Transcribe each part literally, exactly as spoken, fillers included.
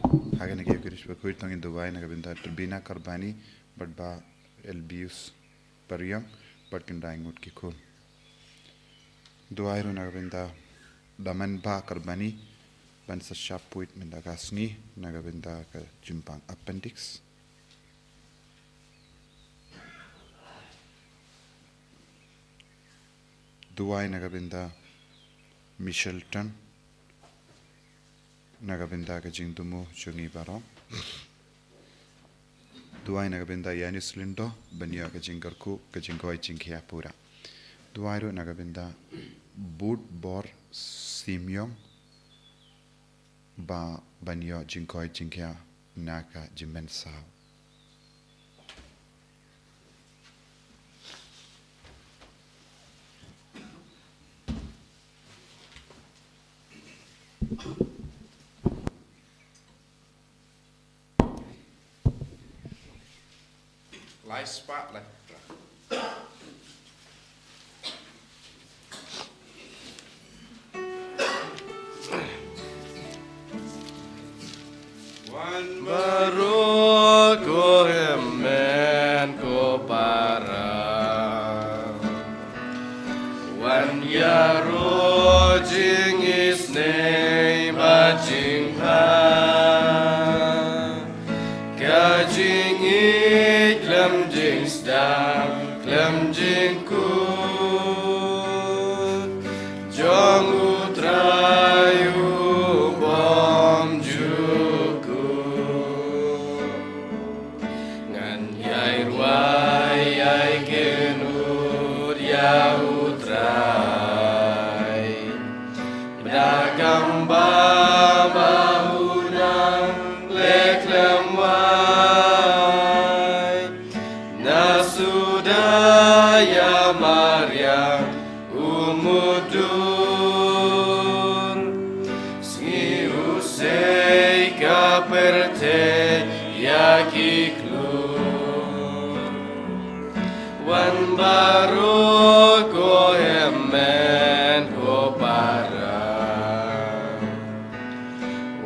Ha kane ka Eucharist bakhuid to ngin duwai na ka bynta Turbina Karbani bad Bah Elbius Pariang bad ki khyndai ngut ki khun. Duwai ruh na ka bynta Daman Bah Karbani ban sa shah phuid mynta ka sngi na ka bynta ka jingpang appendix. Duwai na ka bynta Michelton na ka bynta ka jingdumu jong ngi baroh. Duwai na ka bynta Yanis Lindo ban ïoh ka jingkyrkhu, ka jingkoit jingkhiah pura. Duwai ruh na ka bynta Bud Bor Simeon ba ban ïoh jingkoit jingkhiah na ka jingmynsaw. Lai spah, lai. Wan baroh ko hynmen ko para. Wan ïaroh jingisynei bad jingbha. Ka jingïeit khlem jingsdang khlem jingkut jong U Trai u bym ju kut. Ngan ïai rwai ïai kynnoh ïa U Trai. Da kam ba ba u nang leh khlem wai. Na suda ïa mariang u mudui. Sngi u sei ka pyrthei ïa ki klur. Wan baroh ko hynmen ko para.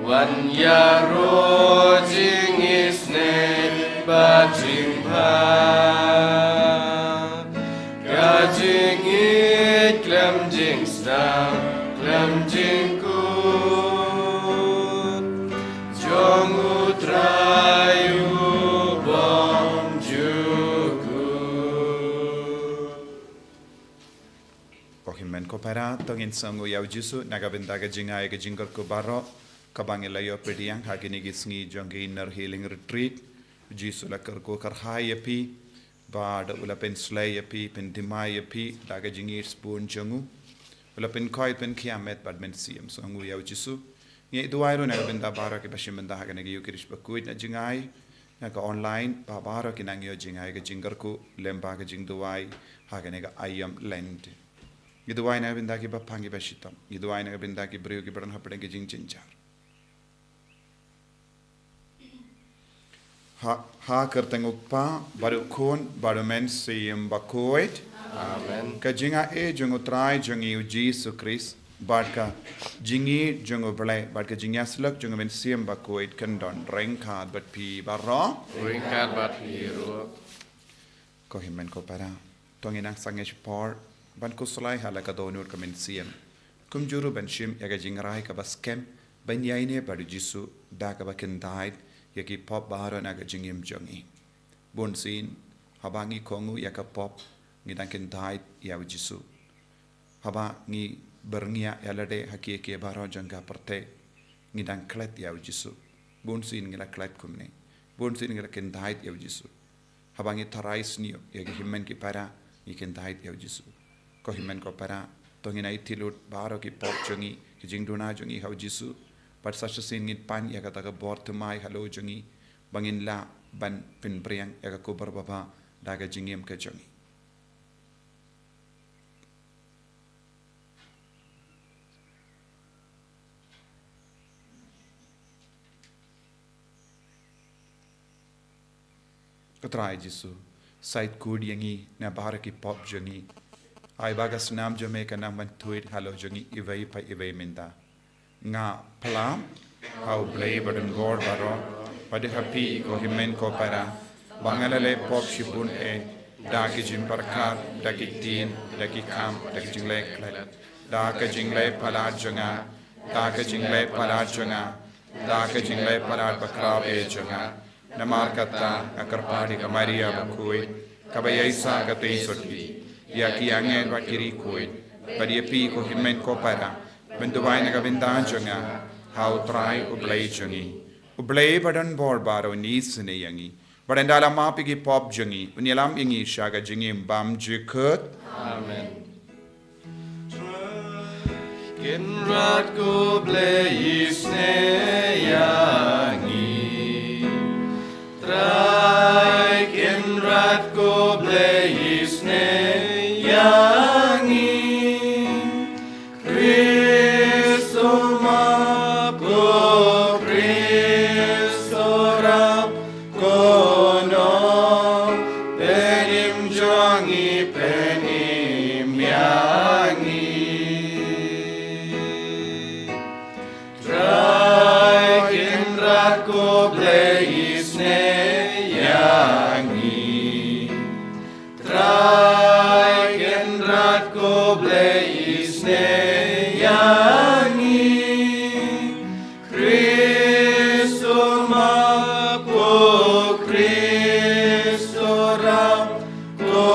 Wan ïaroh jingisynei bad jingbha. Ka jingïeit khlem jingsdang khlem jingkut jong U Trai u bym ju kut. Ko hynmen ko para, to ngin sngewnguh ïa U Jisu na ka bynta ka jingai ka jingkyrkhu baroh kaba ngi la ïoh pdiang ha kine ki sngi jong ki Inner Healing Retreat. U Jisu la kyrkhu kyrhai ïa phi, bad u la pynslei ïa phi, pynthymmai ïa phi da ka jingïeit sbun jong u. U la pynkoit, pynkhiah met bad mynsiem. Sngewnguh ïa U Jisu. Ngi duwai ruh na ka bynta baroh kiba shim bynta ha kane ka Eucharist bakhuid na jingai, na ka online, ba baroh ki nang ïoh jingai ka jingkyrkhu lem bad ka jingduwai ha kane ka aïom Lent. Ngi duwai na ka bynta kiba pang kiba shitom. Ngi duwai na ka bynta ki briew kiba don hapdeng ka jingjynjar. Ha, ha ka kyrteng U Kpa, bad U Khun, bad U Mynsiem Bakhuid. Amen. Ka jingai jong U Trai jong ngi U Jisu Khrist, bad ka jingïeit jong U Blei, bad ka jingïasyllok jong U Mynsiem Bakhuid, kan don ryngkat bad phi baroh. Ryngkat bad phi ruh. Ko hynmen ko para, to ngin nang sangeh shipor ban khuslai ha la ka dohnud ka mynsiem. Kumjuh ruh ban shim ïa ka jingrai kaba skhem ban ïaineh bad U Jisu da kaba kyntait ïa ki pop baroh na ka jingim jong ngi. Bunsien haba ngi kohnguh ïa ka pop, ngi dang kyntait ïa U Jisu. Haba ngi byrngia ïa lade ha kiei kiei baroh jong ka pyrthei, ngi dang klet ïa U Jisu. Bunsien ngi la klet kumne. Bunsien ngi la kyntait ïa U Jisu. Haba ngi tharai sniew ïa ki hynmen ki para, ngi kyntait ïa U Jisu. Ko hynmen ko para, to ngin aiti lut baroh ki pop jong ngi, ki jingduna jong ngi ha U Jisu. Bad sa shisien ngin pan ïa kata ka bor thymmai halor jong ngi, ba ngin lah ban pynpriang ïa ka khubor babha da ka jingim ka jong ngi. Ko Trai Jisu, sa ïeit khuid ïa ngi na baroh ki pop jong ngi. Ai ba ka snam jong me kan nang ban thuid halor jong ngi iwei pa iwei mynta. Nga phla Ha U Blei ba don bor baroh, bad ha phi ko hynmen ko para, ba nga la leh pop shibun eh, da ki jingpyrkhat, da ki ktien, da ki kam, da ki jingleh klet, da ka jingleh palat jong nga, da ka jingleh palat jong nga, da ka jingleh palat bakhraw eh jong nga. Namar kata nga kyrpad ïa ka Maria bakhuid, kaba ïaishah katei shuki, ïa ki angel bad ki riewkhuid, bad ïa phi ko hynmen ko para, ban duwai na ka bynta jong nga ha U Trai U Blei jong ngi. U Blei ba don bor baroh un isynei ïa ngi, bad un da la map ïa ki pop jong ngi, un ïalam ïa ngi sha ka jingim bymjukut. Amen. Trai Kynrad ko Blei isynei ïa ngi. Trai Kynrad ko Blei isynei ïa ngi. Khrist u map, ko Khrist u rap, ko nongpynim jong ngi, pynim ïa ngi. Trai Kynrad ko Blei isynei ïa ngi. Trai Kynrad ko Blei isynei ïa ngi. Khrist u map, ko Khrist u rap, ko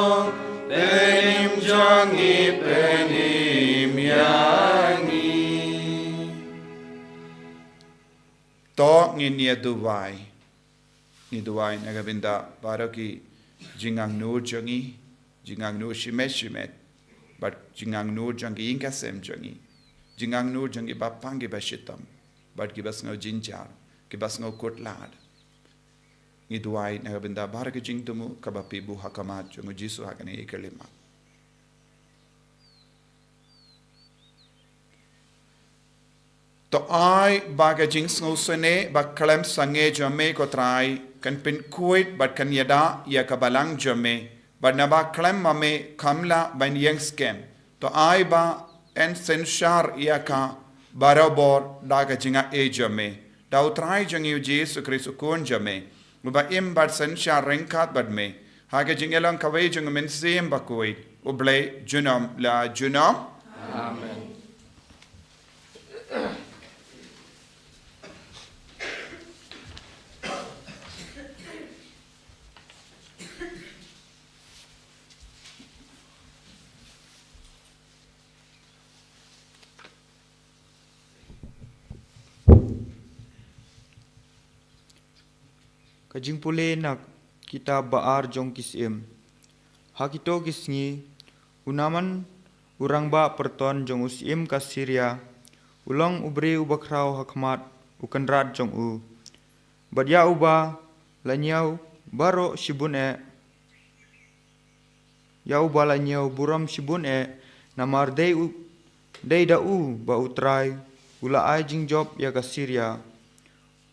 nongpynim jong ngi, pynim ïa ngi. To ngin ïa duwai. Ngi duwai na ka bynta baroh ki jingangnud jong ngi, jingangnud shimet shimet, bad jingangnud jong ki ïing ki sem jong ngi, jingangnud jong ki bapang ki bashitom, bad ki basngew jynjar, ki basngew kut lad. Ngi duwai na ka bynta baroh ki jingthmu kaba phi buh ha khmat jong U Jisu ha kane ka khyllipmat. To ai ba ka jingsngewsynei ba khlem sangeh jong me ko Trai, kan pynkhuid bad kan ïada ïa ka balang jong me, bad naba khlem ma me kam lah ban ïeng skhem. To ai ba yn synshar ïa ka barabor da ka jingaiei jong me, da U Trai jong ngi U Jisu Khrist U Khun jong me, uba im bad synshar ryngkat bad me, ha ka jingïalong kawei jong U Mynsiem Bakhuid, U Blei junom la junom. Amen. Ka jingpule na kitab ba ar jong ki Syiem. Ha kito ki sngi, u Naaman, u rangbah pyrton jong u syiem ka Syria, u long u briew uba khraw ha khmat u kynrad jong u. Bad ïa uba la ñiew baroh shibun eh, ïa uba la ñiew burom shibun eh, namar dei u, dei da u ba U Trai u la ai jingjop ïa ka Syria.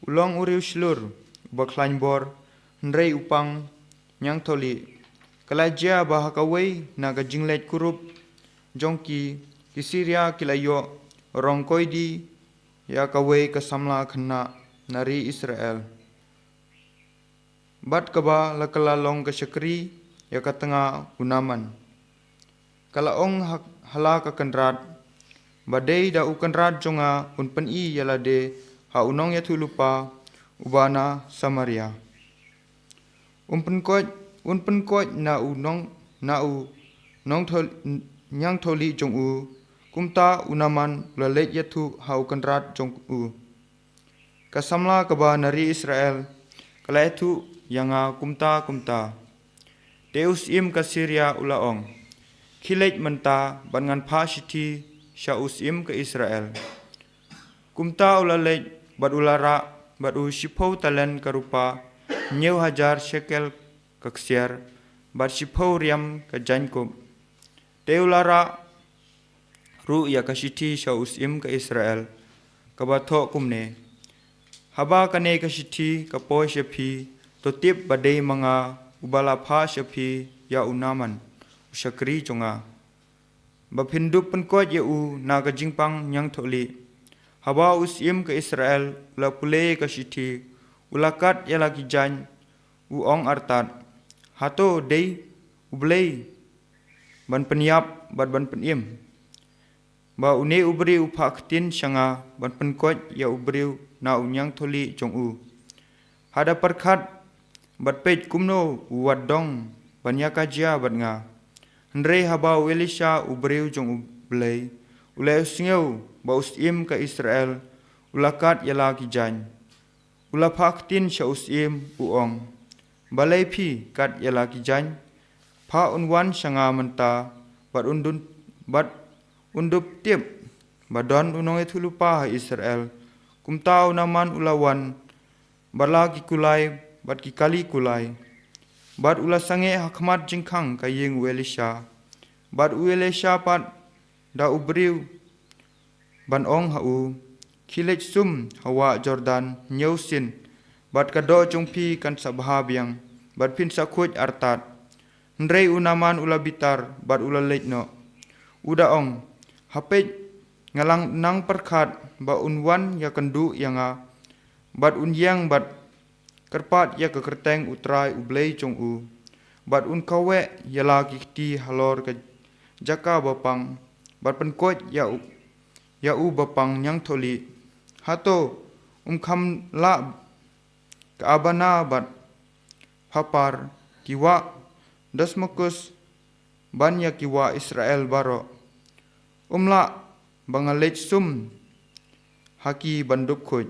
U long u riewshlur uba khlaiñ bor, hynrei u pang ñiangthohlieh. Ka la jia ba ha kawei na ka jingleit kurup jong ki, ki Syria ki la ïoh rong koidi ïa kawei ka samla khynnah na ri Israel, bad kaba la kylla long ka shakri ïa ka tnga u Naaman. Ka la ong ha, ha la ka kynrad, ba dei da u kynrad jong nga un pyni ïa lade ha u nongïathuhlypa uba na Samaria. Un pynkoit, un pynkoit na u nong, na u nongtho-, ñiangthohlieh jong u. Kumta u Naaman u la leit ïathuh ha u kynrad jong u. Ka samla kaba na ri Israel ka la ïathuh ïa nga kumta kumta. Te u syiem ka Syria u la ong, khie leit mynta bad ngan phah shithi sha u syiem ka Israel. Kumta u la leit bad u la rah bad u shiphew talent ka rupa, hynñiew hajar shekel ka ksiar, bad shiphew riam ka jaiñkup. Te u la rah ruh ïa ka shithi sha u syiem ka Israel, kaba thoh kumne: Haba kane ka shithi ka poi sha phi, to tip ba dei ma nga uba la phah sha phi ïa u Naaman, u shakri jong nga, ba phin dup pynkoit ïa u na ka jingpang ñiangthohlieh. Haba u syiem ka Israel u la pule ïa ka shithi, u la kat ïa la ki jaiñ, u ong artat, "Hato dei U Blei ban pynïap bad ban pynim, ba une u briew u phah ktien sha nga ban pynkoit ïa u briew na u ñiangtholi jong u?" Hada pyrkhat bad peit kumno u wat dong ban ïa ka jia bad nga. Hynrei haba u Elisha u briew jong U Blei u la ïohsngew ba u syiem ka Israel u la kat ïa la ki jaiñ, u la phah ktien sha u syiem, u ong, "Balei phi kat ïa la ki jaiñ? Phah un wan sha nga mynta bad un dun bad un dup tip ba don u nongïathuhlypa ha Israel." Kumta u Naaman u la wan bad la ki kulai bad ki kali kulai, bad u la sangeh ha khmat jingkhang ka ïing u Elisha. Bad u Elisha pat da u briew ban ong ha u, "Khie leit sum ha wah Jordan hynñiew sien, bad ka doh jong phi kan sa bha biang, bad phin sa khuid artat." Hynrei u Naaman u la bitar bad u la leit noh. U da ong, "Ha peit, nga la nang pyrkhat ba un wan ïakynduh ïa nga, bad un ïeng bad kyrpad ïa ka kyrteng U Trai U Blei jong u, bad un kaweh ïa la ki kti halor ka jaka ba pang, bad pynkoit ïa u, ïa u ba pang ñiangtholi. Hato um kham lah ka Abana bad Pharpar, ki wah Damaskus, ban ïa ki wah Israel baroh? Um lah ba nga leit sum ha ki ban dup khuid?"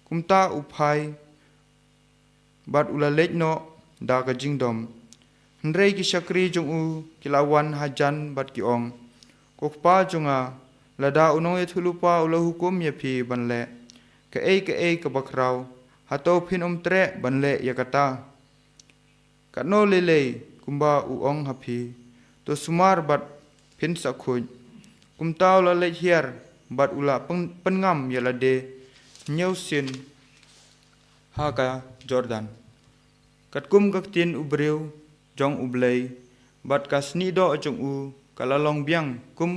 Kumta u phai bad u la leit noh da ka jingdom. Hynrei ki shakri jong u ki la wan hajan bad ki ong, "Ko kpa jong nga, lada u nongïathuhlypa u la hukum ïa phi ban leh kaei kaei kaba khraw, hato phin ym treh ban leh ïa kata? Katno lei lei kumba u ong ha phi, to sumar bad phin sa khuid." Kumta u la leit hiar bad u la pyn-, pynngam ïa lade hynñiew sien ha ka Jordan, katkum ka ktien u briew jong U Blei, bad ka snieh doh jong u ka la long biang kum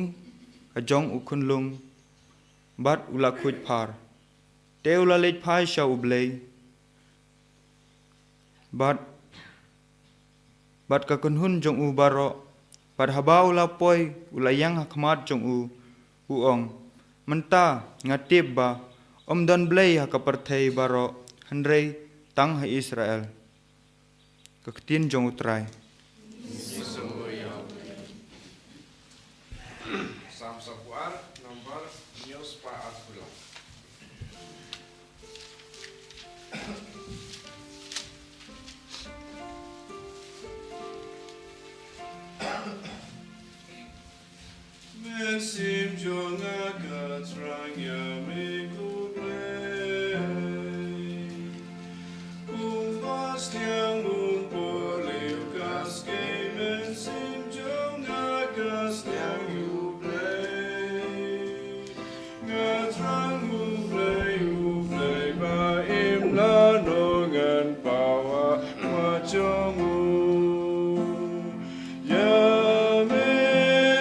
ka jong u khunlung, bad u la khuid phar. Te u la leit phai sha U Blei bad, bad ka kynhun jong u baroh, bad haba u la poi u la ïeng ha khmat jong u, u ong, "Mynta nga tip ba ym don Blei ha ka pyrthei baroh, hynrei tang ha Israel." Ka ktien jong U Trai. Psalm saphew ar, number hynñiew spah arphew lai. Mynsiem jong nga ka thrang ïa me ko Blei. Kumba sliang un pur liu ka skei, mynsiem jong nga ka sliang ïa u Blei. Nga thrang u Blei, u Blei ba im, lano ngan pawa ma jong u. Ïa me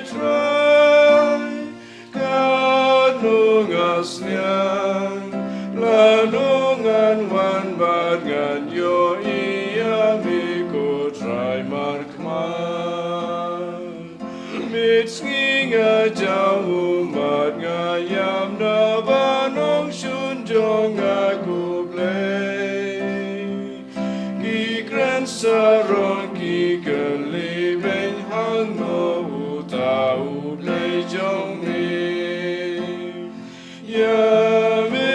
Trai, katno nga sliang, lano ngan wan bad ngan ïohi ïa me ko Trai markhmat. Mynsngi nga jaw ummat, nga ïam naba nongshun jong nga ko Blei. Ki kren sarong, ki kylli beiñ, hangno uta u Blei jong me? Ïa me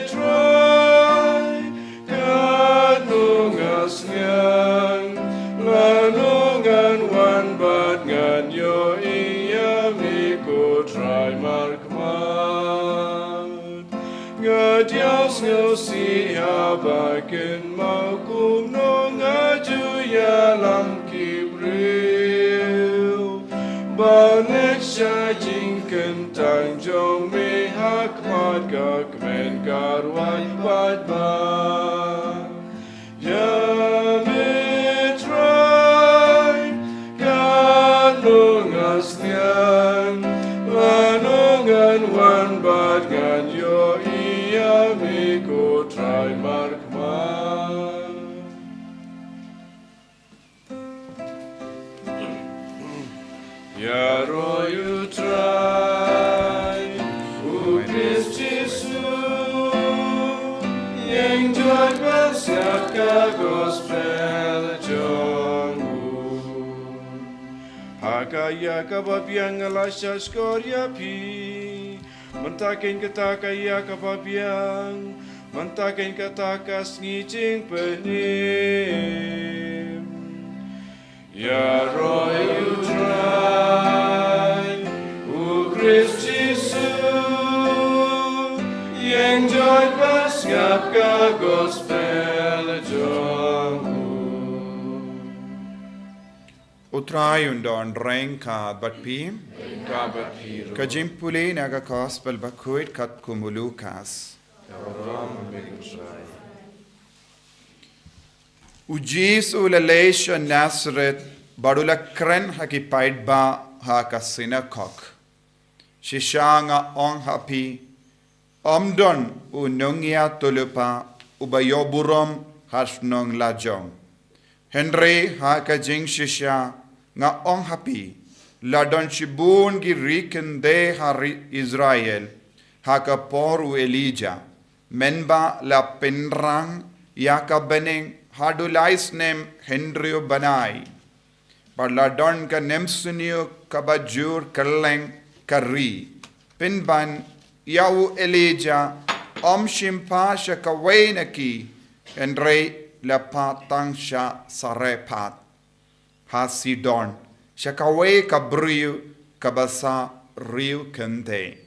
Trai, katno nga sliang, lano ngan wan bad ngan ïohi ïa me ko Trai markhmat. Nga diaw sngewsih haba kynmaw kumno nga ju ïalam ki briew. Ba leit sha jingkyntang jong me ha khmat ka kmen ka rwai paidbah. Ïa me Trai, katno nga sliang, lano ngan wan Bad ngan ïohi ïa me ko Trai markhmat. Ïaroh ïa u Trai, u Khrist Jisu, ïeng joit bad sngap ka gospel jong u. Ha ka ïa kaba biang nga la shahshkor ïa phi. Mynta kein kata ka ïa kaba biang, mynta kein kata ka sngi jingpynim. Ïaroh ïa u Trai, u Khrist Jisu, ïeng joit bad sngap ka gospel jong u. U Trai un don ryngkat bad phi. Ryngkat bad phi ruh. Ka jingpule na ka gospel bakhuid katkum u Lukas. Ka burom ïa me ko Trai. U Jisu u la leit sha Nasareth, bad u la kren ha ki paidbah ha ka synagog. Shisha nga ong ha phi, ym don u nongïathuhlypa uba ïoh burom ha shnong lajong. Hynrei ha ka jingshisha nga ong ha phi, la don shibun ki ri khyndai ha ri Israel ha ka por u Elijah, mynba la pynrang ïa ka bneng haduh lai snem hynriew bnai. Bad la don ka nemsniew kaba jur kylleng ka ri. Pynban ïa u Elijah ym shim phah sha kawei na ki, hynrei la phah tang sha Sarephath ha Sidon, sha kawei ka briew kaba sah riew khyndai.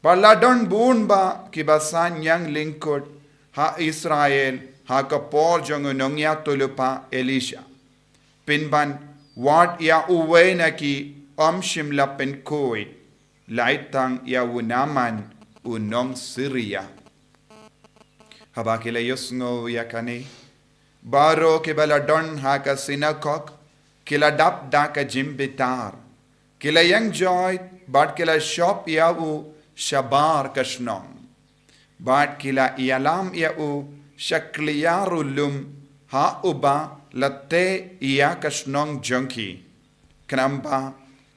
Bad la don bun bah kiba sah ñiang lyngkot ha Israel ha ka por jong u nongïathuhlypa Elisha. Pynban wat ïa uwei na ki ym shym la pynkhuid, lait tang ïa u Naaman u nong Syria. Haba ki la ïohsngew ïa kane, baroh kiba la don ha ka synagog ki la dap da ka jingbitar. Ki la ïeng joit bad ki la shop ïa u shabar ka shnong. Bad ki la ïalam ïa u sha kliar u lum ha uba la teh ïa ka shnong jong ki. Khnang ba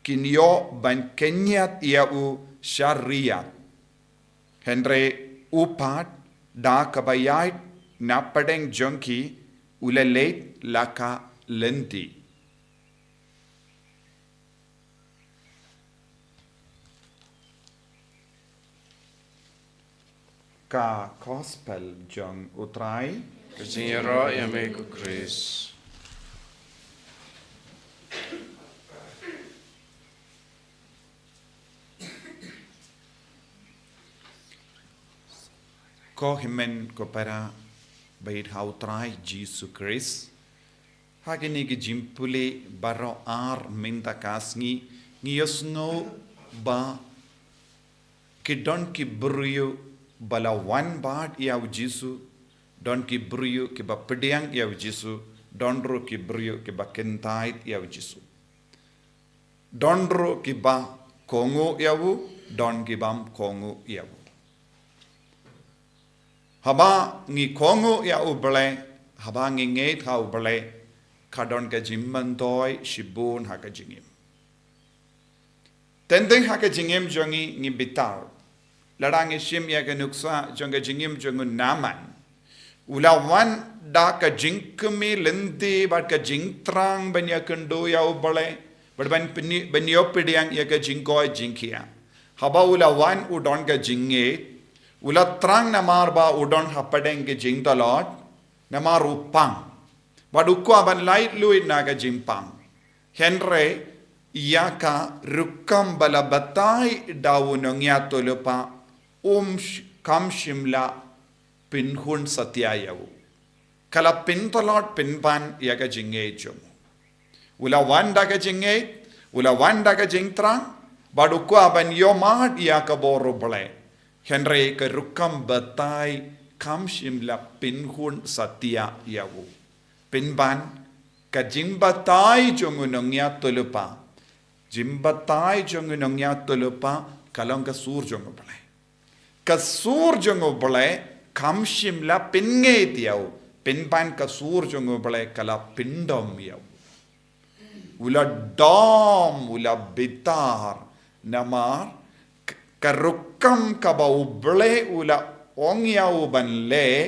kin ïoh ban kynñiat ïa u sha riat. Hynrei u pat da kaba ïaid na pdeng jong ki u la leit la ka lynti. Ka gospel jong u Trai. Ka jingïaroh ïa me ko Khrist. Ko hynmen ko para bad ha u Trai Jisu Khrist. Ha kine ki jingpule baroh ar mynta ka sngi ngi ïohsngew ba ki don ki briew ba la wan bad ïa u Jisu, don ki briew kiba pdiang ïa u Jisu, don ruh ki briew kiba kyntait ïa u Jisu. Don ruh kiba kohnguh ïa u, don kibym kohnguh ïa u. Haba ngi kohnguh ïa u Blei, haba ngi ngeit ha u Blei, ka don ka jingmyntoi shibun ha ka jingim. Teng teng ha ka jingim jong ngi ngi bitar. Lada ngi shim ïa ka nuksa jong ka jingim jong u Naaman. U la wan da ka jingkmen lynti bad ka jingthrang ban ïakynduh ïa u Blei, bad ban pyni-, ban ïoh pdiang ïa ka jingkoit jingkhiah. Haba u la wan u don ka jingngeit, u la thrang namar ba u don hapdeng ka jingtlot, namar u pang. Bad u kwah ban laitluid na ka jingpang. Hynrei ïa ka rukom ba la batai da u nongïathuhlypa um sh-, kam shym la pynhun satia ïa u. Ka la pyntlot pynban ïa ka jingngeit jong u. U la wan da ka jingngeit, u la wan da ka jingthrang, bad u kwah ban ïohmad ïa ka bor u Blei. Hynrei ka rukom batai kam shym la pynhun satia ïa u. Pynban ka jingbatai jong u nongïathuhlypa. Jingbatai jong u nongïathuhlypa Ka long ka sur jong U Blei. Ka sur jong U Blei kam shym la pynngeit ïa u, pynban ka sur jong U Blei ka la pyndom ïa u. U la dom, u la bitar, namar k-, ka rukom kaba U Blei u la ong ïa u ban leh,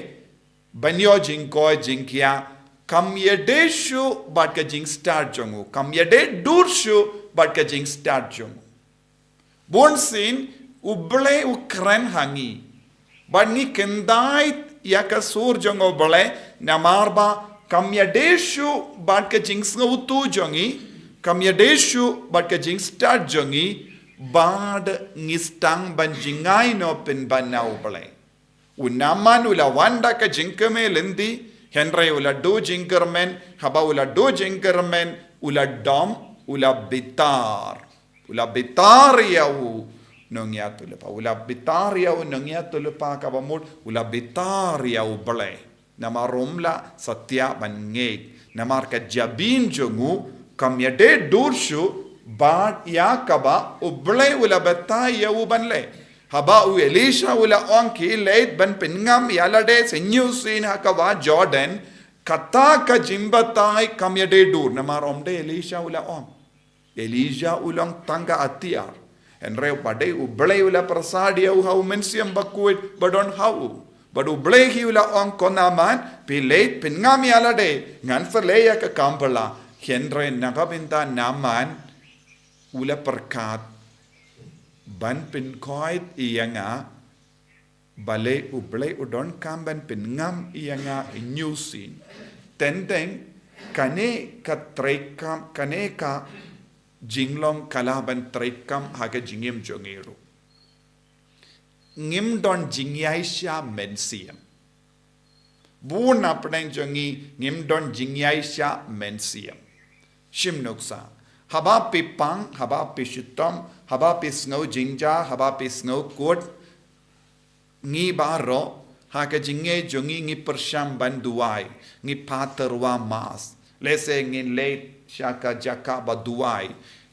ban ïoh jingkoit jingkhiah, kam ïadei shuh bad ka jingstad jong u, kam ïadei dur shuh bad ka jingstad jong u. Bun sien, U Blei u kren ha ngi. Bad ngi khyndai ïa ka sur jong U Blei, namar ba kam ïadei shuh bad ka jingsngewthuh jong ngi, kam ïadei shuh bad ka jingstad jong ngi, bad ngi sdang ban jngai noh pynban na U Blei. U Naaman u la wan da ka jingkmen lynti, hynrei u la duh jingkyrmen, haba u la duh jingkyrmen, u la dom, u la bitar. U la bitar ïa u nongïathuhlypa. U la bitar ïa u nongïathuhlypa kaba mut, u la bitar ïa U Blei. Namar um lah satia ban ngeit. Namar ka jabieng jong u, kam ïadei dur shuh, bad ïa kaba U Blei u la batai ïa u ban leh. Haba u Elisha u la ong khie leit ban pynngam ïa lade sa hynñiew sien ha kaba Jordan, kata ka jingbatai kam ïadei dur, namar ym dei Elisha u la ong. Elijah u long tang ka atiar. Hynrei ba dei U Blei u la pyrshah ïa u ha U Mynsiem Bakhuid ba don ha u. Bad U Blei hi u la ong ko Naaman, phi leit pynngam ïa lade, ngan sa leh ïa ka kam phylla. Hynrei na ka bynta Naaman u la pyrkhat ban pynkoit ïa nga, balei U Blei u donkam ban pynngam ïa nga hynñiew sien. Teng teng kane ka treikam, kane ka jinglong ka lah ban treikam ha ka jingim jong ngi ruh. Ngim don jingïaishah mynsiem. Bun na pdeng jong ngi ngim don jingïaishah mynsiem. Shim nuksa. Haba phi pang, haba phi shitom, haba phi sngew jingjia, haba phi sngew kut, ngi baroh, ha ka jingngeit jong ngi ngi pyrshang ban duwai, ngi phah tyrwa mass. Lehse ngin leit sha ka jaka ba duwai,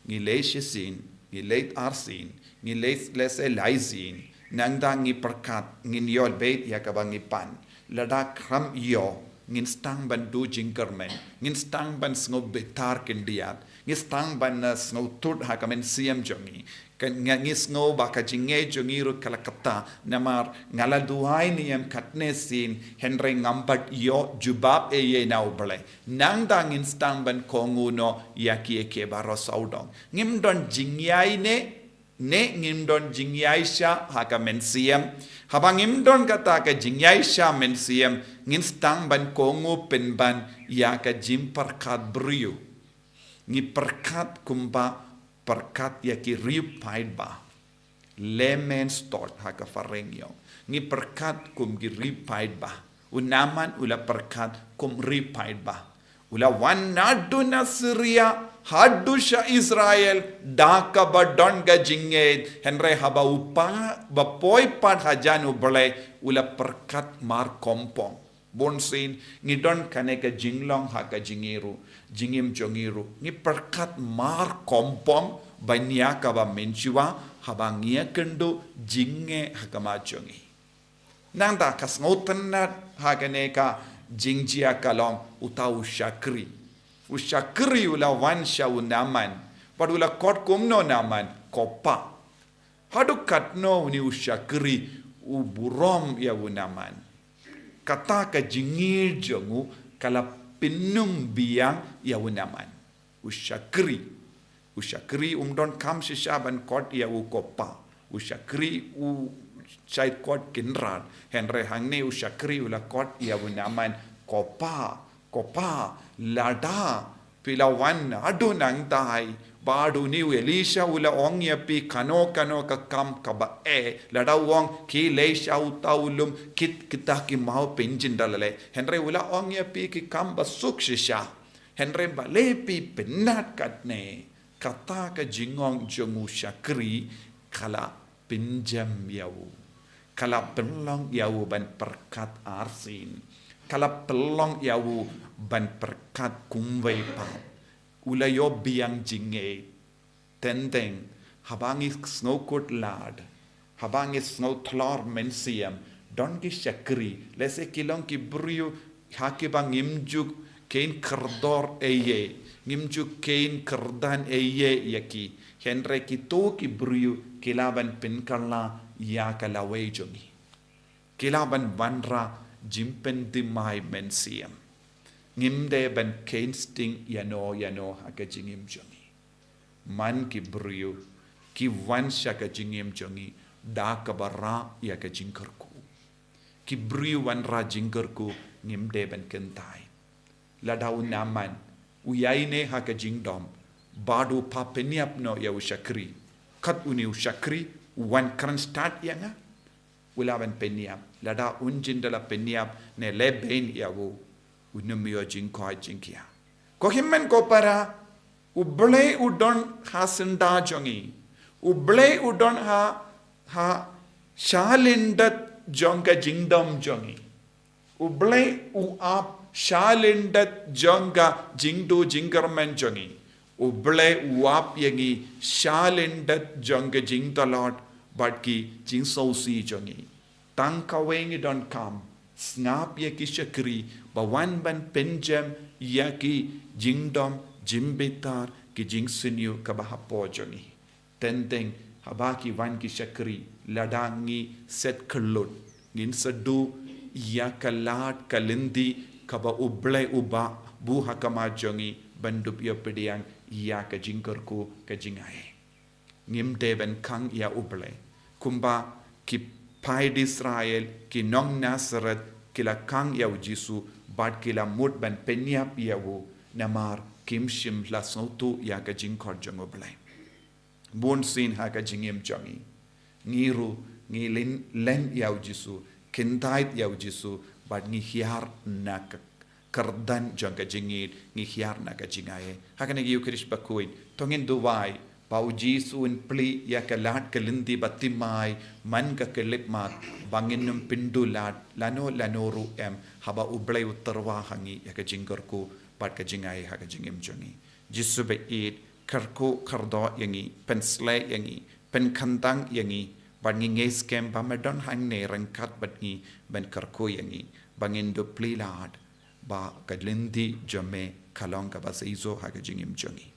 ngi leit shisien, ngi leit arsien, ngi leit lehse laisien, nangta ngi pyrkhat, ngin ïoh beit ïa kaba ngi pan. Lada khlem ïoh, ngin sdang ban duh jingkyrmen, ngin sdang ban sngew bitar khyndiat, ngi sdang ban, eh, sngew thut ha ka mynsiem jong ngi. Ka, nga, ngi sngew ba ka jingngeit jong ngi ruh ka la kata, namar nga la duwai niam katne sien, hynrei ngam pat ïoh jubab ei ei na U Blei. Nangta ngin sdang ban kohnguh noh ïa kiei kiei baroh sawdong. Ngim don jingïaineh, ne ngim don jingïaishah ha ka mynsiem. Haba ngim don kata ka jingïaishah mynsiem, ngin sdang ban kohnguh pynban ïa ka jingpyrkhat briew. Ngi pyrkhat kumba pyrkhat ïa ki riewpaidbah. Layman's thought ha ka phareng ïoh. Ngi pyrkhat kum ki riewpaidbah. U Naaman u la pyrkhat kum riewpaidbah. U la wan naduh na Syria, haduh sha Israel, da kaba don ka jingngeit, hynrei haba u poi pat hajan U Blei, u la pyrkhat markompong. Bun sien, ngi don kane ka jinglong ha ka jingim ruh, jingim jong ngi ruh. Ngi pyrkhat markompong, ban ïa kaba mynshuwa, haba ngi ïakynduh jingeh ha khmat jong ngi. Nangta ka sngewtynnad ha kane ka jingjia ka long uta u shakri. U shakri u la wan sha u Naaman. Bad u la khot kumno Naaman, ko pa. Haduh katno une u shakri u burom ïa u Naaman. Kata ka jingngeit jong u ka la pynbiang ïa u Naaman. U shakri. U shakri um donkam shisha ban khot ïa u ko pa. U shakri u shait khot Kynrad. Hynrei hangne u shakri u la khot ïa u Naaman ko pa. Ko pa, lada phi la wan haduh nangta hi, bad une u Elisha u la ong ïa phi kano kano ka kam kaba eh, lada u ong khie leit sha uta u lum, kit kita ki maw pynjin da leh. Hynrei u la ong ïa phi ki kam ba suk shisha. Hynrei balei phi pynnat katne, kata ka jingong jong u shakri ka la pynjem ïa u. Ka la pynlong ïa u ban pyrkhat arsien. Ka la pynlong ïa u ban pyrkhat kumwei pat. U la ïoh biang jingngeit. Teng teng, Haba ngi sngewkut lad, haba ngi sngew thlor mynsiem, don ki shakri, lehse ki long ki briew ha kiba ngim ju kheiñ kordor ei ei, ngim ju kheiñ kyrdan ei ei ïa ki, hynrei kito ki briew ki lah ban pynkylla ïa ka lawei jong ngi. Ki lah ban wanrah jingpynthymmai mynsiem. Ngim dei ban kheiñ sting ïano ïano ha ka jingim jong ngi. Man ki briew ki wan sha ka jingim jong ngi da kaba rah ïa ka jingkyrkhu. Ki briew wanrah jingkyrkhu, ngim dei ban kyntait. Lada u Naaman u ïaineh ha ka jingdom, bad u phah pynïap noh ïa u shakri, kat une u shakri u wan kren stad ïa nga, u lah ban pynïap. Lada un jin da la pynïap ne leh beiñ ïa u, un ym ïoh jingkoit jingkhiah. Ko hynmen ko para, U Blei u don ha syndah jong ngi. U Blei u don ha, ha shalyndet jong ka jingdom jong ngi. U Blei u ap shalyndet jong ka jingduh jingkyrmen jong ngi. U Blei u ap ïa ngi shalyndet jong ka jingtlot bad ki jingsngewsih jong ngi. Tang kawei ngi donkam, sngap ïa ki shakri ba wan ban pynjem ïa ki jingdom jingbitar, ki jingsniew kaba hapoh jong ngi. Teng teng haba ki wan ki shakri, lada ngi set khyllut, ngin sa duh ïa ka lad ka lynti kaba U Blei u ba buh ha khmat jong ngi ban dup ïa pdiang ïa ka jingkyrkhu ka jingai. Ngim dei ban khang ïa U Blei. Kumba ki paid Israel, ki nong Nasareth, ki la khang ïa U Jisu, bad ki la mut ban pynïap ïa u, namar kim shym la sngewthuh ïa ka jingkhot jong U Blei. Bun sien ha ka jingim jong ngi, ngi ruh ngi len, len ïa U Jisu, kyntait ïa U Jisu, bad ngi hiar na ka kyrdan jong ka jingïeit, ngi hiar na ka jingai. Ha kane ka Eucharist bakhuid, to ngin duwai ba U Jisu un plie ïa ka lad ka lynti bathymmai man ka khyllipmat, ba ngin ym pynduh lad lano lano ruh em, haba U Blei u tyrwa ha ngi ïa ka jingkyrkhu bad ka jingai ha ka jingim jong ngi. Jisu baieit, kyrkhu kyrdoh ïa ngi, pynshlei ïa ngi, pynkhamtam ïa ngi, bad ngi ngeit skhem ba me don hangne ryngkat bad ngi ban kyrkhu ïa ngi, ba ngin dup plie lad, ba ka lynti jong me ka long kaba seisoh ha ka jingim jong ngi.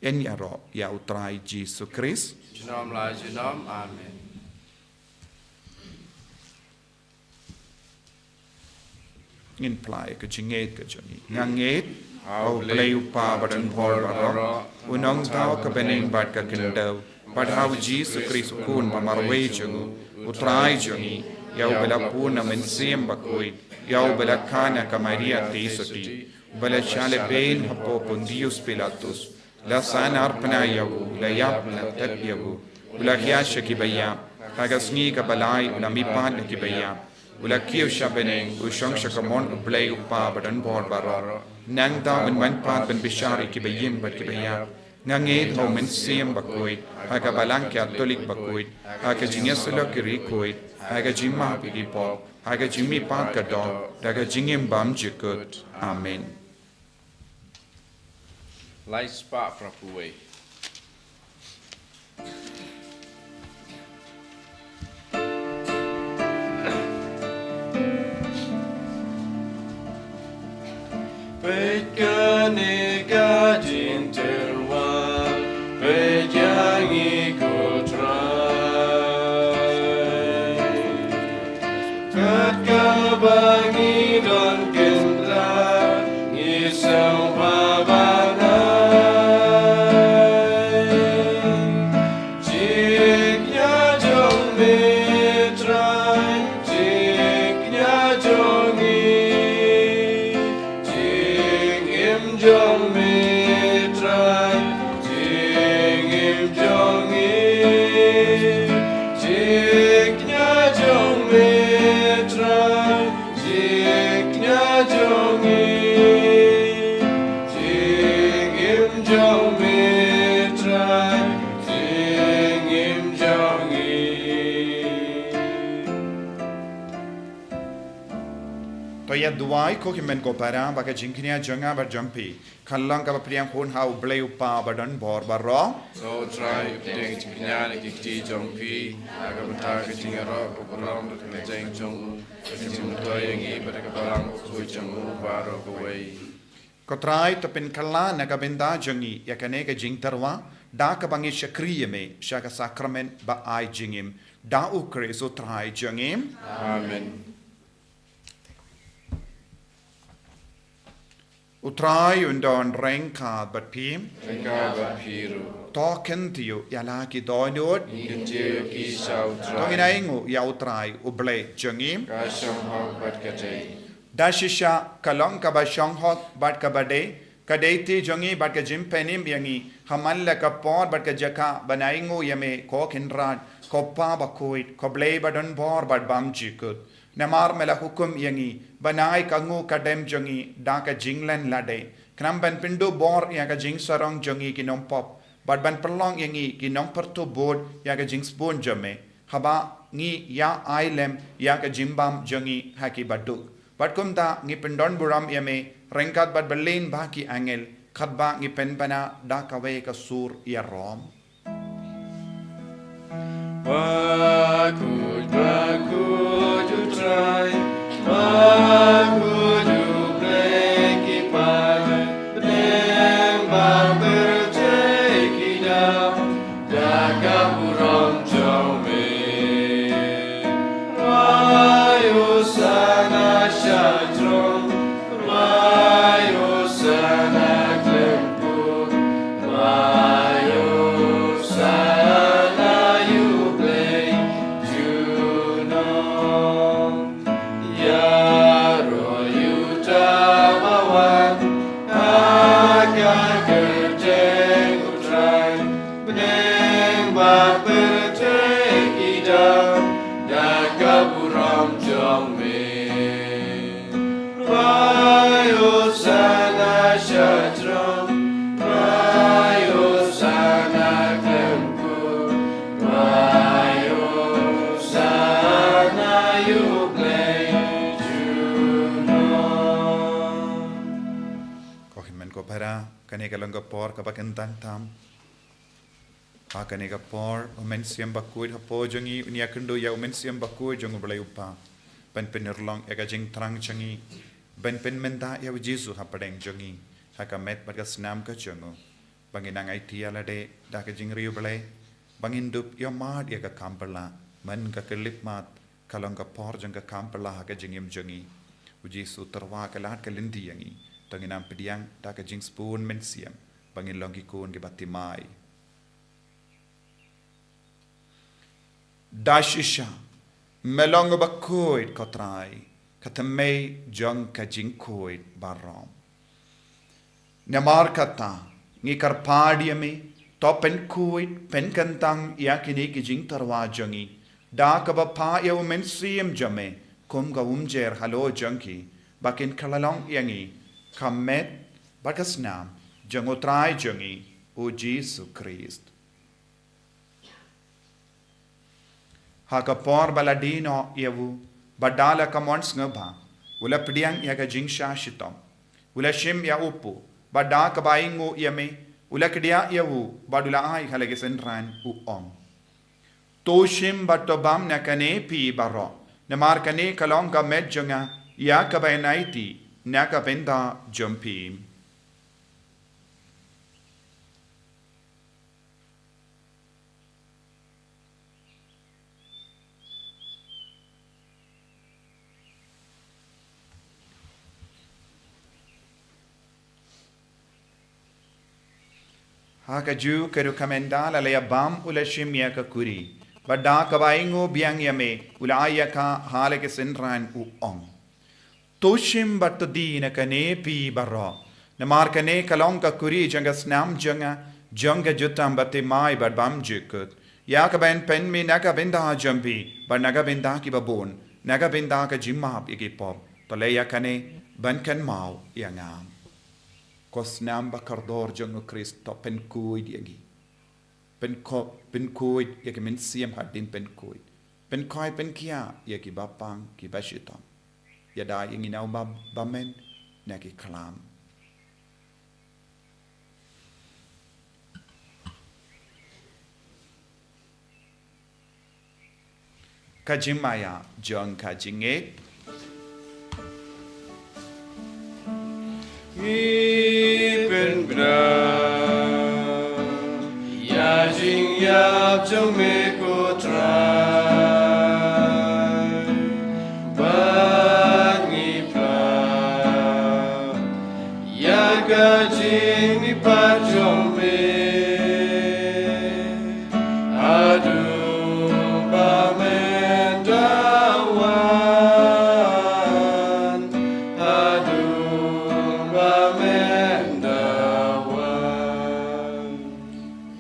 Yn ïaroh ïa U Trai Jisu Khrist. Junom la junom. Amen. Ngin phla ïa ka jingngeit ka jong ngi. Nga ngeit ha U Blei U Kpa badonbor baroh, U Nongthaw ka bneng bad ka khyndew, bad ha U Jisu Khrist U Khun ba marwei jong U, U Trai jong ngi, ïa uba la bun na Mynsiem Bakhuid, ïa uba la kha na ka Maria Theisotti, uba la shah lehbeiñ hapoh Pontius Pilatus, la sahnarphna ïa u, la ïap, la tep ïa u, u la hiar sha kiba ïap, ha ka sngi kaba lai u la mihpat na kiba ïap, u la kiew sha bneng, u shong sha kamon U Blei U Kpa badonbor baroh. Nangta un wan pat ban bishar ïa kiba im bad kiba ïap. Nga ngeit ha U Mynsiem Bakhuid, ha ka Balang Katholik bakhuid, ha ka jingïasyllok ki riewkhuid, ha ka jingmap ïa ki pop, ha ka jingmihpat ka doh, da ka jingim bymjukut. Amen. Lai spah phra phew wei. Peit kane ka jingtyrwa, peit ïa ngi ko Trai. Kat kaba ngi don kyndra, ngi sngewbha ban ai. Jingkñia jong me Trai, jingkñia jong ngi. Jingim jong me Trai, jingim jong ngi. Jingkñia jong me Trai, To ïa duwai ko ki men ko para ba ka jingkñia jong nga bad jong phi kan long kaba pdiang hun ha U Blei U Kpa ba don bor baroh. Ko Trai, pdiang jingkñia na ki kti jong phi ha ka bynta ka jingïaroh ka burom ka kyrteng jong u, ka jingmyntoi ïa ngi bad ka balang bakhuid jong u baroh kawei. Ko Trai, to pynkylla na ka bynta jong ngi ïa kane ka jingtyrwa da kaba ngi shakri ïa me sha ka sakramen ba ai jingim, da U Khrist U Trai jong ngi. Amen. U Trai un don ryngkat bad phi. Ryngkat bad phi ruh. To kyntiew ïa la ki dohnud. Ngi kyntiew ki sha U Trai. To ngin ainguh ïa U Trai U Blei jong ngi. Ka shong hok bad ka dei. Da shisha ka long kaba shong hok bad kaba dei, ka dei te jong ngi bad ka jingpynim ïa ngi ha man la ka por bad ka jaka ban ainguh ïa me ko Kynrad, ko Kpa bakhuid, ko Blei ba don bor bad bymjukut. Namar me la hukum ïa ngi ban ai ka nguh ka dem jong ngi da ka jinglen lade, khnang ban pynduh bor ïa ka jingsarong jong ngi ki nongpop bad ban pynlong ïa ngi ki nongpyrtuh bud ïa ka jingsbun jong me, haba ngi ïa ai lem ïa ka jingbam jong ngi ha ki baduk. Bad kumta ngi pyndon burom ïa me ryngkat bad ba lin ba ki angel, katba ngi pynbna da kawei ka sur ïarom. Bakhuid, bakhuid U Trai, bakhuid U Blei ki paid, bneng bad pyrthei ki dap da ka burom jong me. Rwai Hosana sha throne, rwai Hosana khlem kut, rwai Hosana ïa U Blei junom. Ïaroh ïa uta uba wan ha ka kyrteng U Trai, bneng bad pyrthei ki dap da ka burom jong me. Rwai Hosana sha throne, rwai Hosana khlem kut, rwai Hosana ïa U Blei junom. Ko hynmen ko para, kane ka long ka por kaba kyntang tam. Ha kane ka por, U Mynsiem Bakhuid hapoh jong ngi un ïakynduh ïa U Mynsiem Bakhuid jong U Blei U Kpa ban pynurlong ïa ka jingthrang jong ngi, ban pynmynta ïa U Jisu hapdeng jong ngi ha ka met bad ka snam ka jong u. Ba ngin nang aiti ïa lade da ka jingriewblei, ba ngin dup ïohmad ïa ka kam pla, man ka khyllipmat ka long ka por jong ka kam pla ha ka jingim jong ngi. U Jisu u tyrwa ka lad ka lynti ïa ngi. To ngin nang pdiang da ka jingsbun mynsiem ba ngin long ki khun kiba thymmai. Da shisha me long uba khuid, ko Trai, ka thymmei jong ka jingkhuid baroh. Namar kata, ngi kyrpad ïa me, to pynkhuid, pynkyntang ïa kine ki jingtyrwa jong ngi da kaba phah ïa U Mynsiem jong me kum ka umjer halor jong ki, ba kin kylla long ïa ngi ka met bad ka snam jong U Trai jong ngi, U Jisu Khrist. Ha ka por ba la die noh ïa u, bad da la ka mon sngewbha, u la pdiang ïa ka jingshah shitom, u la shim ïa u kpu, bad da kaba ainguh ïa me, u la kdiah ïa u, bad u la ai ha la ki synran, u ong: To shim bad to bam na kane phi baroh, namar kane ka long ka met jong nga, ïa kaba yn aiti na ka bynta jong phi. Ha kajuh ka rukom ynda la ïa bam u la shim ïa ka kuri, bad da kaba ainguh biang ïa me u la ai ïa ka ha la ki synran, u ong: To shim bad to die na kane phi baroh, namar kane ka long ka kuri jong ka snam jong nga, jong ka jutang bathymmai bad bymjukut, ïa kaba yn pynmih na ka bynta jong phi bad na ka bynta kiba bun, na ka bynta ka jingmap ïa ki pop. To leh ïa kane ban kynmaw ïa nga. Ko snam ba kordor jong U Khrist, to pynkhuid ïa ngi. Pynko-, pynkhuid ïa ki mynsiem hadien pynkhuid. Pynkhuid pynkhiah ïa kiba pang kiba shitom. Ïada ïa ngi na u ba, ba men na ki khlam. Ka jingmaïa jong ka jingngeit. Ngi pynbna ïa jingïap jong me ko Trai, bad ngi phla ïa ka jingmihpat jong me. Haduh ba men da wan, haduh ba men da wan.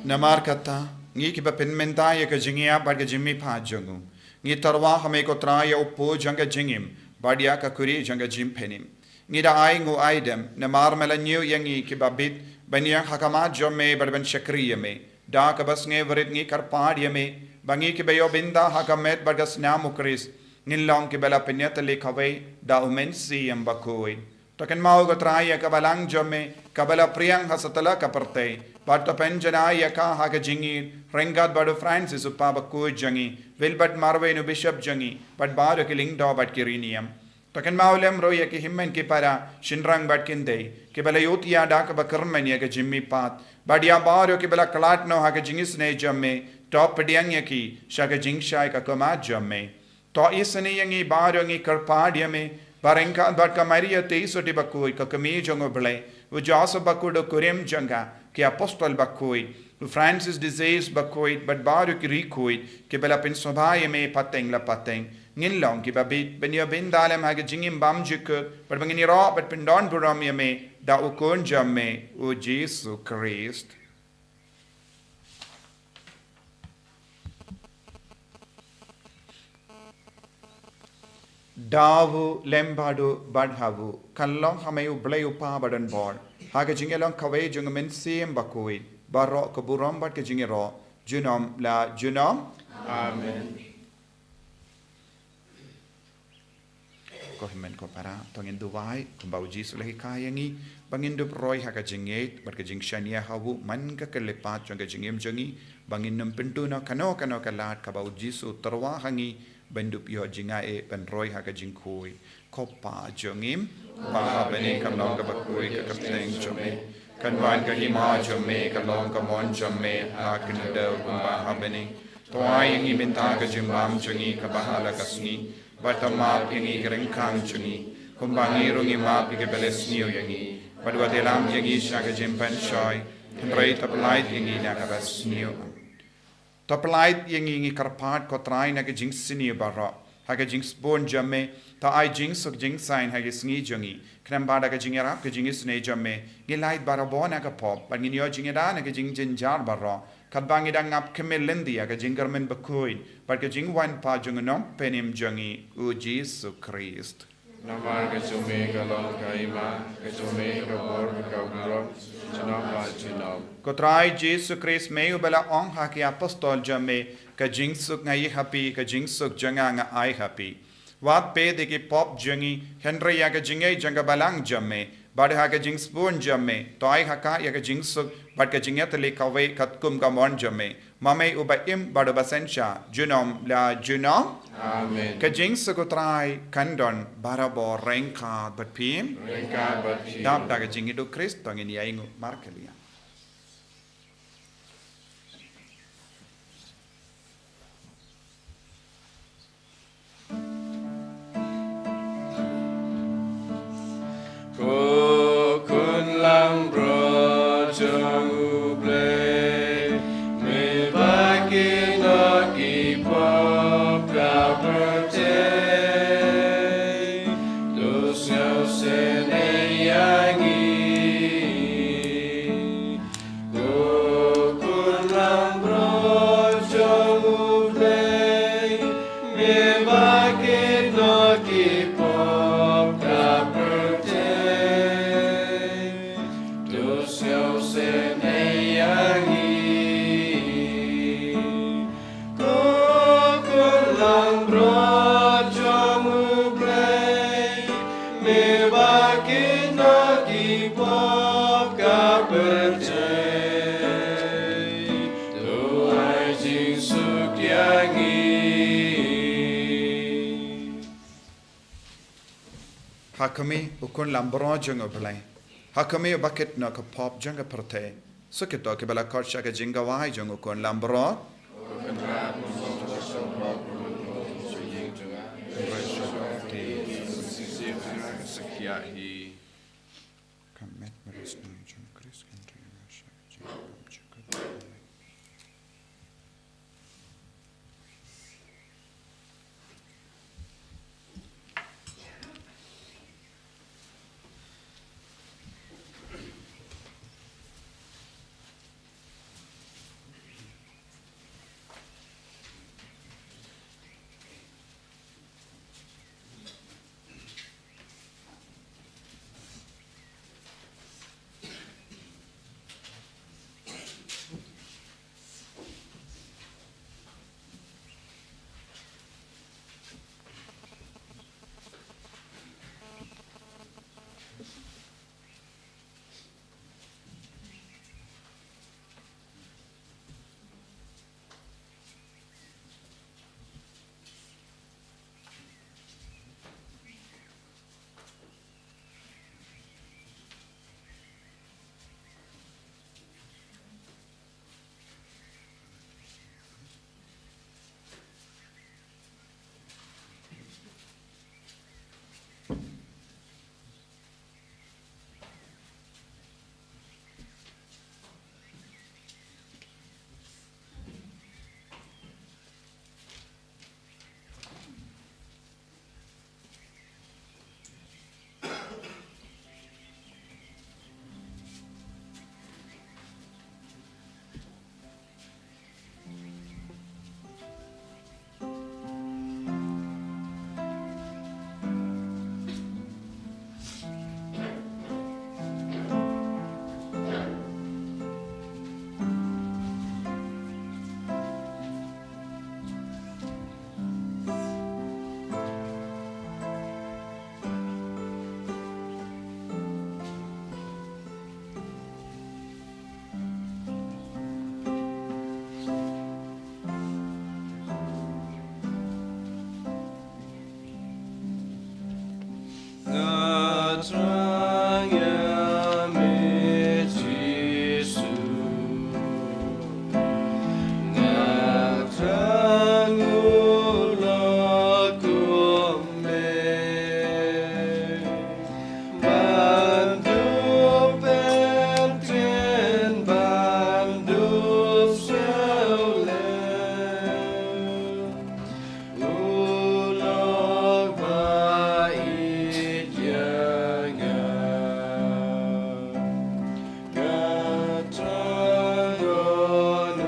Namar kata, ngi kiba pynmynta ïa ka jingïap bad ka jingmihpat jong u, ngi tyrwa ha me ko Trai ïa u pud jong ka jingim, bad ïa ka kuri jong ka jingpynim. Ngi da ai nguh ai dem, namar me la ñiew ïa ngi kiba bit, ban ïeng ha khmat jong me bad ban shakri ïa me. Da kaba sngewrit ngi kyrpad ïa me, ba ngi kiba ïoh bynta ha ka met bad ka snam u Khrist, ngin long kiba la pynïatylli kawei da u Mynsiem Bakhuid. To kynmaw ko Trai ïa ka balang jong me, kaba la phriang ha satlak ka pyrthei, bad to pynjanai ïa ka ha ka jingïeit, ryngkat bad u Francis u Papa bakhuid jong ngi, Wilbert Marwein u Bishop jong ngi, bad baroh ki lyngdoh bad ki riewniam. To kynmaw lem ruh ïa ki hynmen ki para, shynrang bad kynthei, kiba la ïohi ïa da kaba kyrmen ïa ka jingmihpat, bad ïa baroh kiba la khlad noh ha ka jingisynei jong me, to pdiang ïa ki sha ka jingshai ka khmat jong me. To isynei ïa ngi baroh, ngi kyrpad ïa me, ba ryngkat bad ka Maria Theisotti bakhuid, ka kmie jong u Blei, u Joseph bakhuid u kurim jong ka, ki apostol bakhuid, u Francis de Sales bakhuid, bad baroh ki riewkhuid kiba la pynsngewbha ïa me pateng la pateng, ngin long kiba bit ban ïoh bynta lem ha ka jingim bymjukut, bad ba ngin ïaroh bad pyndonburom ïa me da u Khun jong me, u Jisu Khrist. Da u lem bad u bad ha u, kan long ha me u Blei u Kpa badonbor, ha ka jingïalong kawei jong u Mynsiem Bakhuid, baroh ka burom bad ka jingïaroh, junom la junom. Amen. Ko hynmen ko para, to ngin duwai, kumba u Jisu u la hikai ïa ngi, ba ngin dup roi ha ka jingngeit bad ka jingshaniah ha u man ka khyllipmat jong ka jingim jong ngi, ba ngin nym pynduh noh kano kano ka lad kaba u Jisu u tyrwa ha ngi, ban dup ïoh jingaiei ban roi ha ka jingkhuid. Ko Pa jong ngi, ba ha bneng, kan long kaba khuid ka kyrteng jong me, kan wan ka hima jong me, kan long ka mon jong me ha kane ka kyrdan kumba ha bneng. To ai ïa ngi mynta ka jingbam jong ngi kaba ha la ka sngi, bad to map ïa ngi ki ryngkang jong ngi, kumba ngi ruh ngi map ïa kiba la sniew ïa ngi, bad wat ïalam ïa ngi sha ka jingpynshoi, hynrei to pyllait ïa ngi na kaba sniew. To pyllait ïa ngi, ngi kyrpad ko Trai, na ka jingsniew baroh, ha ka jingsbun jong me, to ai jingsuk jingsaiñ ha ka sngi jong ngi, khnang ba da ka jingïarap ka jingisynei jong me, ngin lait barabor na ka pop, bad ngin ïoh jingïada na ka jingjynjar baroh, katba ngi dang ap khmih lynti ïa ka jingkyrmen bakhuid bad ka jingwan pat jong u Nongpynim jong ngi, u Jisu Khrist. Namar ka jong me ka long ka hima, ka jong me ka bor bad ka burom, junom la junom. Ko Trai Jisu Khrist, me uba la ong ha ki apostol jong me, ka jingsuk nga ïoh ha phi, ka jingsuk jong nga nga ai ha phi. Wat peit ïa ki pop jong ngi, hynrei ïa ka jingngeit jong ka balang jong me, bad ha ka jingsbun jong me, to ai ha ka ïa ka jingsuk bad ka jingïatylli kawei katkum ka mon jong me, ma me uba im bad uba synshar, junom la junom. Amen. Ka jingsuk u Trai kan don barabor ryngkat bad phi. Ryngkat bad phi. Dap da ka jingïeit u Khrist to ngin ïa ainguh markylliang. Ko Khun langbrot jong U Blei, me ba kynnoh ki pop ka pyrthei, to sngewsynei ïa ngi. Ha khmih, u Khun Langbrot jong U Blei. Ha khmih, uba kit noh ka pop jong ka pyrthei. Sa kito kiba la khot sha ka jingkawei jong u Khun Langbrot. Ka met ba la sdang jong u Khrist kan ri ma sha ka jingkawei. Nga thrang ïa me Jisu. Nga thrang u lok kum me. Ban dup ktien, ban dup sngewlem. U lok ba ïeit ïa nga. Nga thrang ïa u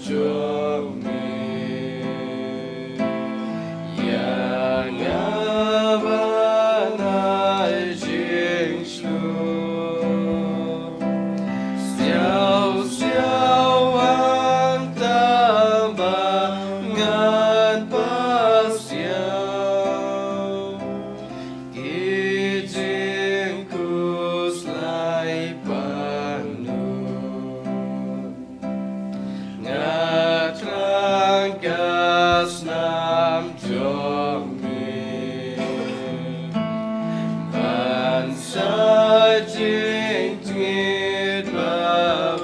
jong me. Ïa nga ban ai jingshlur. Siaw siaw hangta ba ngan pasiaw. Ki jingkhuslai pang nud. Nga thrang ka snam jong me. Ban sa jingtngit ba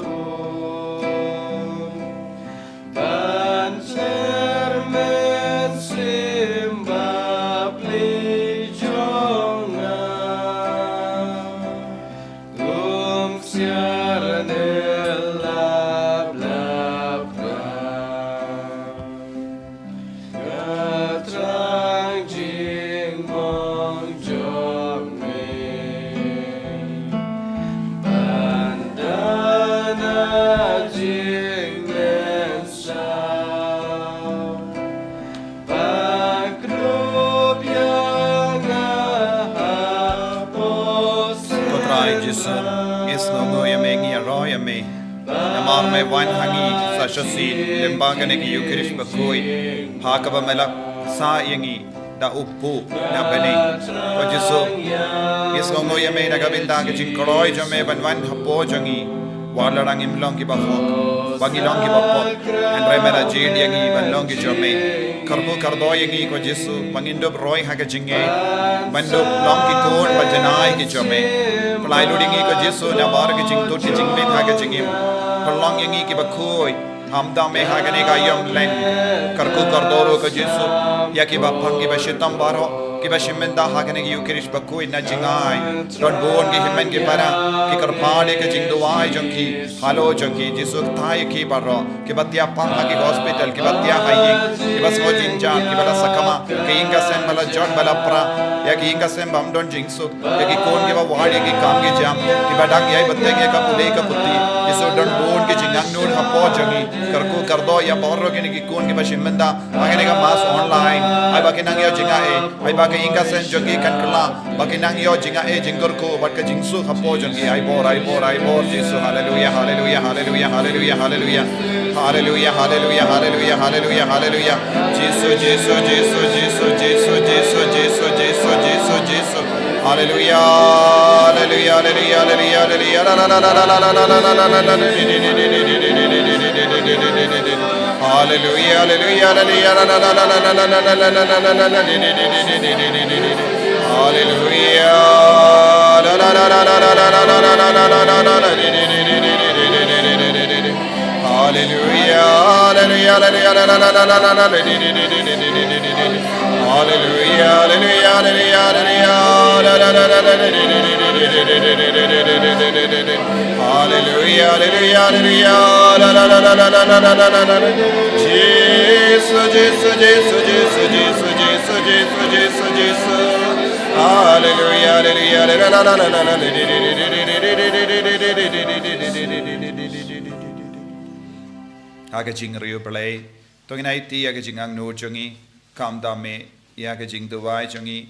bun. Ban ser mynsiem bapli jong nga. Kum siar ne lap lap rap. Nga thrang jingmong jong me. Ban da na jingmynsaw. Ba krup ïa nga hapoh. Ko Trai Jisu, ngi sngewnguh ïa me, ngi ïaroh ïa me. Namar me wan ha ngi sa shisien lyngba kane ka Ïukharist bakhuid, ha kaba me la sah ïa ngi da u phuh na bneng. Ko Jisu, ngi sngewnguh ïa me na ka bynta ka jingkloi jong me ban wan hapoh jong ngi. Wat la ngim long kiba hok, ba ngi long kiba pop, hynrei me la jied ïa ngi ban long ki jong me. Kyrkhu kyrdoh ïa ngi ko Jisu, ba ngin dup roi ha ka jingngeit, ban dup long ki khun ba janai ki jong me. Pynlait lut ïa ngi ko Jisu, na baroh ki jingtut ki jingmit ha ka jingim. Pynlong ïa ngi kiba khuid, hamdam me ha kane ka ïom leng. Kyrkhu kyrdoh ruh ko Jisu, ïa kiba pang kiba shitom baroh, kiba shim bynta ha kane ka Eucharist ba khuid na jingai. Don bun ki hynmen ki para, ki kyrpad ïa ka jingduwai jong ki, halor jong ki, Jisu kyrpad ïa ki baroh. Kiba thiah pang ha ki hospital, kiba thiah ha ïing, kiba sngew jynjar, kiba la sakma, ki ïing ka sem ba la jot ba la pra, ïa ki ïing ka sem bym don jingsuk, ïa ki khun kiba wad ïa ki kam ki jam, kiba dang ïai bteng ïa ka pule ka puthi, Jisu don bun ki jingangnud hapoh jong ngi, kyrkhu kyrdoh ïa baroh kine ki khun kiba shim bynta ha kane ka mass online, ai ba kin nang ïoh jingaiei, ai ba ka ïing ka sem jong ki kan kylla, ba kin nang ïoh jingaiei jingkyrkhu bad ka jingsuk hapoh jong ki. Ai bor, ai bor, ai bor Jisu. Haleluia, haleluia, haleluia, haleluia, haleluia. Haleluia, haleluia, haleluia, haleluia, haleluia. Jisu, Jisu, Jisu, Jisu. Haleluia, haleluia, haleluia, haleluia, haleluia. Haleluia, haleluia, haleluia, haleluia. Haleluia. Haleluia, haleluia, haleluia, haleluia, haleluia. Haleluia, haleluia, haleluia, haleluia. Haleluia, haleluia, haleluia. Jisu, Jisu, Jisu. Haleluia, haleluia, haleluia. Ha ka jingriewblei, to ngin aiti ïa ka jingangnud jong ngi, khamtam me ïa ka jingduwai jong ngi,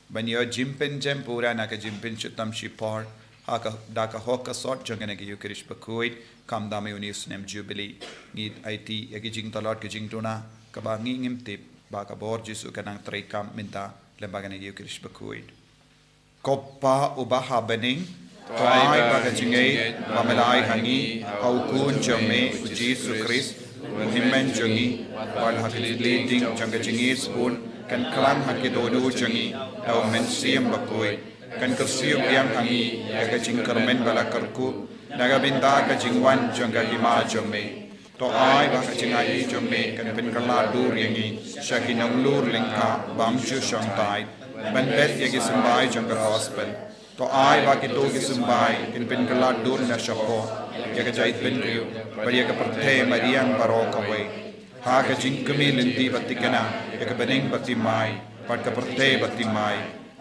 ban ïoh jingpynjem pura na ka jingpynshitom shipor, ha ka, da ka hok ka sot jong kane ka Eucharist bakhuid, khamtam me une u snem Jubilee, ngi aiti ïa ka jingtlot ka jingduna, kaba ngi ngim tip ba ka bor Jisu ka nang treikam mynta lyngba kane ka Eucharist bakhuid. Ko Pa uba ha bneng, to ai ba ka jingngeit ba me la ai ha ngi ha u Khun jong me u Jisu Khrist, u hynmen jong ngi, bad ha ka ding jong ka jingïeit sbun, kan khlaiñ ha ki dohnud jong ngi da u Mynsiem Bakhuid, kan kyrsiew biang ha ngi ïa ka jingkyrmen ba la kyrkhu na ka bynta ka jingwan jong ka hima jong me. To ai ba ka jingai jong me kan pynkylla dur ïa ngi sha ki nonglur lyngkha bym ju shong tight, ban bet ïa ki symbai jong ka gospel. To ai ba kito ki symbai kin pynkylla dur na shapoh ïa ka jaitbynriew bad ïa ka pyrthei mariang baroh kawei, ha ka jingkmie lynti ba thikna ïa ka bneng ba thymmai bad ka pyrthei ba thymmai,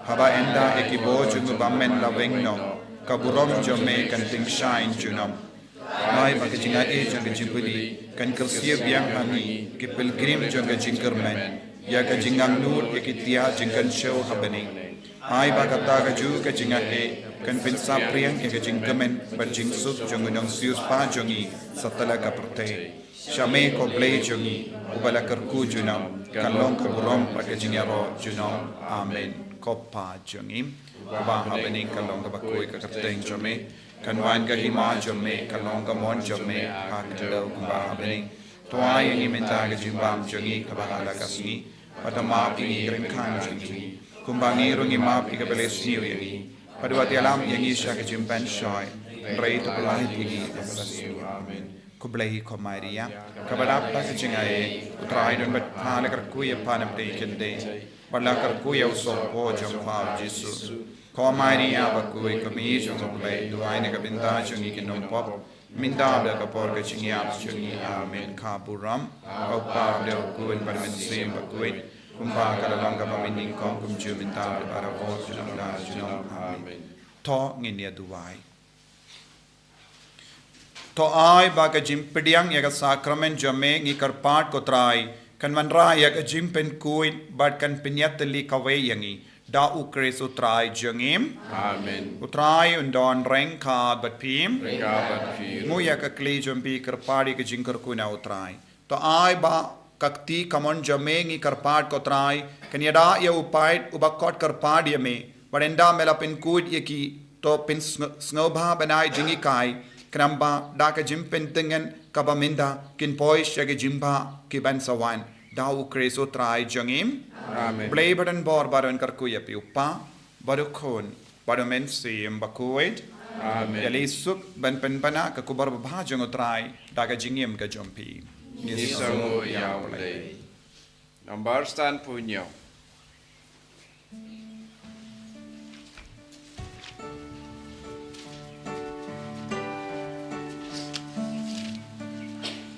haba ynda ïa ki bor jong u bymmen la weng noh, ka burom jong me kan tyngshaiñ junom. Ai ba ka jingai jong ka Jubilee kan kyrsiew biang ha ngi ki pilgrim jong ka jingkyrmen ïa ka jingangnud ïa ki tiah jingkynshew ha bneng. Ai ba kata kajuh ka jingai kan pynsaphriang ïa ka jingkmen bad jingsuk jong u nongsiewspah jong ngi satlak ka pyrthei. Sha me ko Blei jong ngi, uba la kyrkhu junom, kan long ka burom bad ka jingïaroh junom. Amen. Ko Pa jong ngi uba ha bneng, kan long kaba khuid ka kyrteng jong me. Kan wan ka hima jong me, kan long ka mon jong me ha ka khyndew kumba ha bneng. To ai ïa ngi mynta ka jingbam jong ngi kaba ha la ka sngi. Bad to map ïa ngi ki ryngkang jong ngi, kumba ngi ruh ngi map ïa kiba leh sniew ïa ngi. Bad wat ïalam ïa ngi sha ka jingpynshoi, hynrei to pynlait ïa ngi na ka bala sniew. Amen. Khublei ko Maria, kaba dap da ka jingai, U Trai u don bad pha, la kyrkhu ïa pha na pdeng ki kynthei, bad la kyrkhu ïa u sohpop jong pha u Jisu. Ko Maria bakhuid, ko Mei jong U Blei, duwai na ka bynta jong ngi ki nongpop, mynta bad ha ka por ka jingïap jong ngi. Amen. Ka burom ha U Kpa, U Khun bad U Mynsiem Bakhuid, kumba ka la long kaba mynnyngkong, kumjuh mynta bad barabor, junom la junom. Amen. To ngin ïa duwai. To ai ba ka jingpdiang ïa ka sakramen jong me, ngi kyrpad ko Trai, kan wanrah ïa ka jingpynkhuid bad kan pynïatylli kawei ïa ngi da U Khrist U Trai jong ngi. Amen. U Trai un don ryngkat bad phi. Ryngkat bad phi. Nguh ïa ka kli jong phi, kyrpad ïa ka jingkyrkhu na U Trai. To ai ba ka kti kamon jong me, ngi kyrpad ko Trai, kan ïada ïa u paid uba khot kyrpad ïa me. Bad ynda me la pynkhuid ïa ki, to pynsngewbha ban ai jinghikai, khnang ba da ka jingpyntngen kaba mynta kin poi sha ka jingbah kaban sa wan. Da u Khrist u Trai jong ngi. Amen. Blei ba don bor ba don kyrkhu ïa phi u Kpa, bad u Khun, bad u Mynsiem Bakhuid. Amen. Ïa lei suk ban pynbna ka khubor babha jong u Trai da ka jingim ka jong phi. Ngi sngewnguh ïa u Blei. Nambar san phew hynñiew.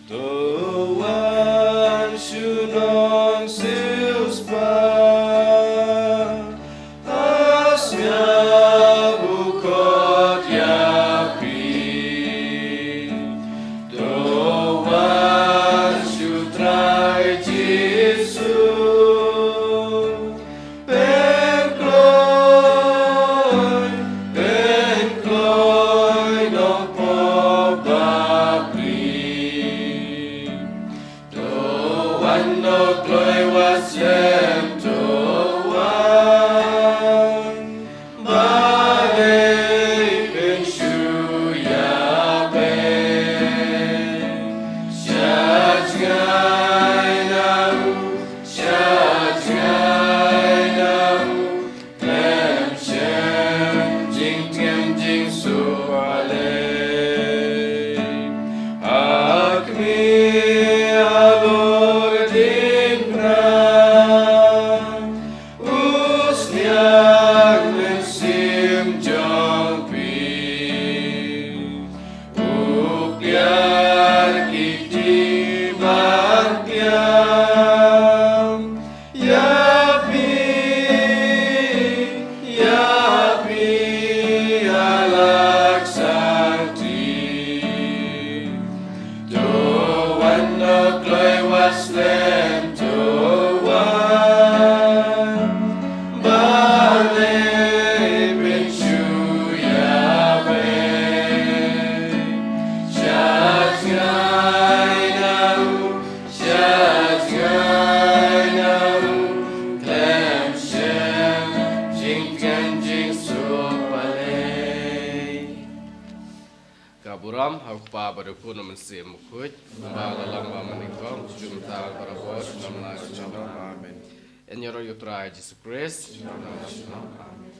To wan shu nong siewspah, ha sngap u khot ïa phi. To wan shu Trai Jisu, pynkloi, pynkloi nongpop bapli. To wan, to kloi wat slem, to wan. Balei phin shu ïabeh? Sha jngai na u, sha jngai na u, khlem shem jingtngen jingsuk balei. Ha khmih halor diengphna, u sniang mynsiem jong phi, u piar kiti ban piam ïa phi, ïa phi, ïa la ka shakri. To wan, to kloi wat slem, to wan. Balei phin shu ïabeh? Sha jngai na u, sha jngai na u, khlem shem jingtngen jingsuk balei. Ka burom ha u Kpa bad u Khun bad u Mynsiem Bakhuid, kumba la long, ba mynnyngkong, kumjuh mynta, barabor, sha la ka jinglong. Amen. Ïaroh ïa u Trai Jisu Khrist. Amen.